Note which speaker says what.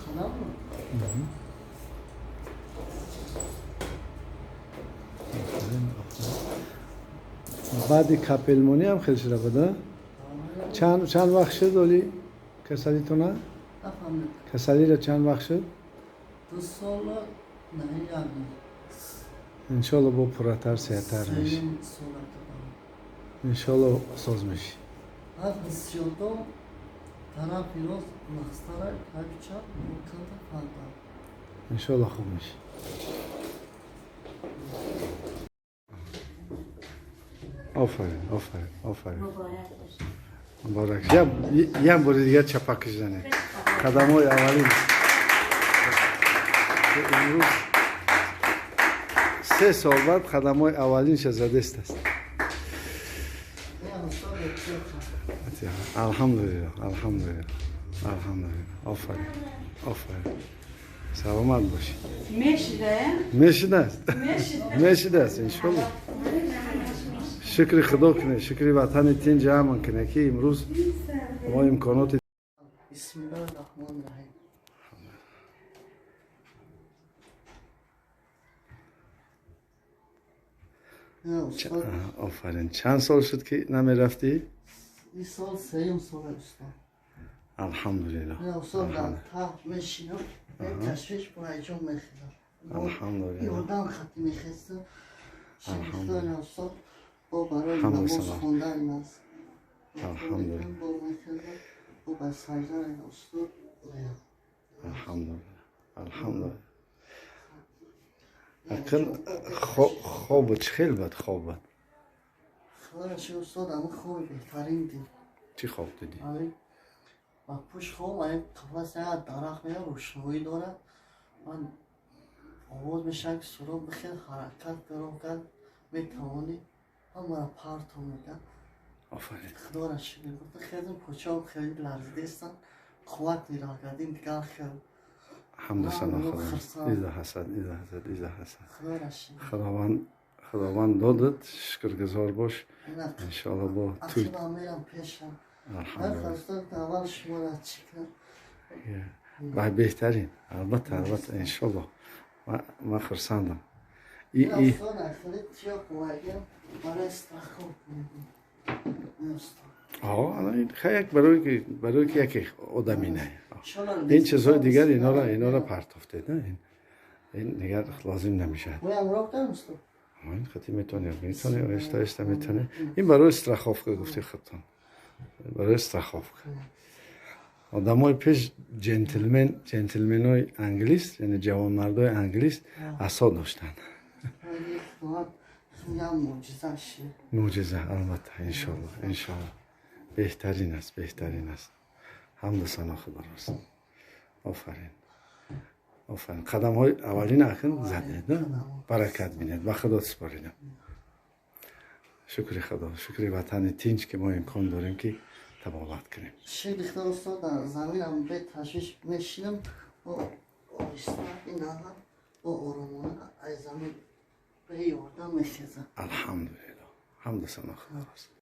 Speaker 1: Kanal mı?
Speaker 2: Баъди капелмонӣ ҳам хел шуда буд, а? Чанд вақт шуд оли касалитона?
Speaker 1: Нафаҳмидам.
Speaker 2: Касалиро чанд вақт шуд?
Speaker 1: 2 сола не, як моҳ.
Speaker 2: Иншолло, бо пурратар сеҳаттар мешӣ.
Speaker 1: Сеюм сола кардам.
Speaker 2: Иншолло, соз мешӣ.
Speaker 1: Ҳар ҳиссиётом тарафи рост нақстара, тарафи чап камтар фарқ.
Speaker 2: Иншолло, хуб мешӣ. Офарин, офарин, офарин.
Speaker 3: Муборак бошад.
Speaker 2: Муборак. Як бори дигар чапакш занед. Қадамҳои аввалин имрӯз, 3 сол баъд, қадамҳои аввалинша задест аст.
Speaker 1: Не, устод, эҳтиёт.
Speaker 2: Алҳамдулилло, алҳамдулилло, алҳамдулилло. Офарин, офарин, саломат бошӣ.
Speaker 4: Мешида?
Speaker 2: Мешидааст.
Speaker 4: Мешида.
Speaker 2: Мешидааст, иншолло. Шукри Худо кунед, шукри ватани тинҷ амн кунед, ки имрӯз мо имконоти
Speaker 1: Бисмиллоҳи раҳмони раҳим. Не, устод.
Speaker 2: Офарин. Чанд сол шуд, ки намерафтӣ?
Speaker 1: Ин сол сеюм сола, устод.
Speaker 2: Алҳамдулилло.
Speaker 1: Не, устод, дар тахт мешинам, ташвиш бо ҳаяҷон мехезам.
Speaker 2: Алҳамдулилло.
Speaker 1: Ёрдам хати мехестам. Шукрхудо, устод, бо барои
Speaker 2: Ҳамду
Speaker 1: намоз
Speaker 2: сано.
Speaker 1: хондан аст.
Speaker 2: Алҳамдулилло.
Speaker 1: Бо мехезам, бо ба сажда, устод, меям.
Speaker 2: Алҳамдулилло, алҳамдулилло. Акн хобу чӣ хел буд хобат?
Speaker 1: Худоро шукр, устод, ама хоби беҳтарин дид.
Speaker 2: Чӣ хоб дидӣ?
Speaker 1: Ами ба пушт хоб, ами қафас як дарахт меяд, рӯшноӣ дорад. Ман овоз мешавад, ки суроб бихел, ҳаракат каром кард, метавонӣ, ҳамаро парто мекард.
Speaker 2: Офарин.
Speaker 1: Худоро шукр, гуфта хезм, почаам хеле ларзидестанд, қувват мерафт, дигар хел.
Speaker 2: Ҳамду сано
Speaker 1: Ман
Speaker 2: Худо.
Speaker 1: хурсанд.
Speaker 2: Иза ҳасад, иза ҳасад, иза ҳасад.
Speaker 1: Худоро шукр.
Speaker 2: Худованд додад, шукргузор бош. Иншоалло, бо туй.
Speaker 1: Ақибам мерам пешам. Ман
Speaker 2: Алҳамдулилло.
Speaker 1: хостам, аввал шуморо чӣ кунам.
Speaker 2: Ва беҳтарин, албатта, албатта, иншолло. Ман хурсандам. И и
Speaker 1: Устод, ахири чиё қуввагиам барои страховка мегӯям. Устод.
Speaker 2: Ана ин як барои ки яке одами не. Ин чизҳои дигар, инора партофтед, на? Ин дигар лозим намешавад.
Speaker 1: Моям роҳ дорам, устод.
Speaker 2: Ин хати метавонӣ, оҳиста оҳиста метавонӣ. Ин барои страховка, гуфти худтон, барои страховка. Одамои пеш, джентльменои англис, яъне ҷавонмардои англис, асо доштанд.
Speaker 1: Ям мӯъҷиза шид.
Speaker 2: Мӯъҷиза, албатта, иншолло, иншолло. Беҳтарин аст, беҳтарин аст. Ҳамду сано Худорост. Офарин, офарин. Қадамҳои аввалина акн задед, на? Баракат бинед, ба Худо супоридам. Шукри Худо, шукри ватани тинҷ, ки мо имкон дорем, ки табобат кунем.
Speaker 1: Шукри Худо, устод, дар заминам бе ташвиш мешинам, бо оҳиста ин ҳама бо оромона аз замин бе ёрдам мехезам.
Speaker 2: Алҳамдулилло, ҳамду сано Худорост.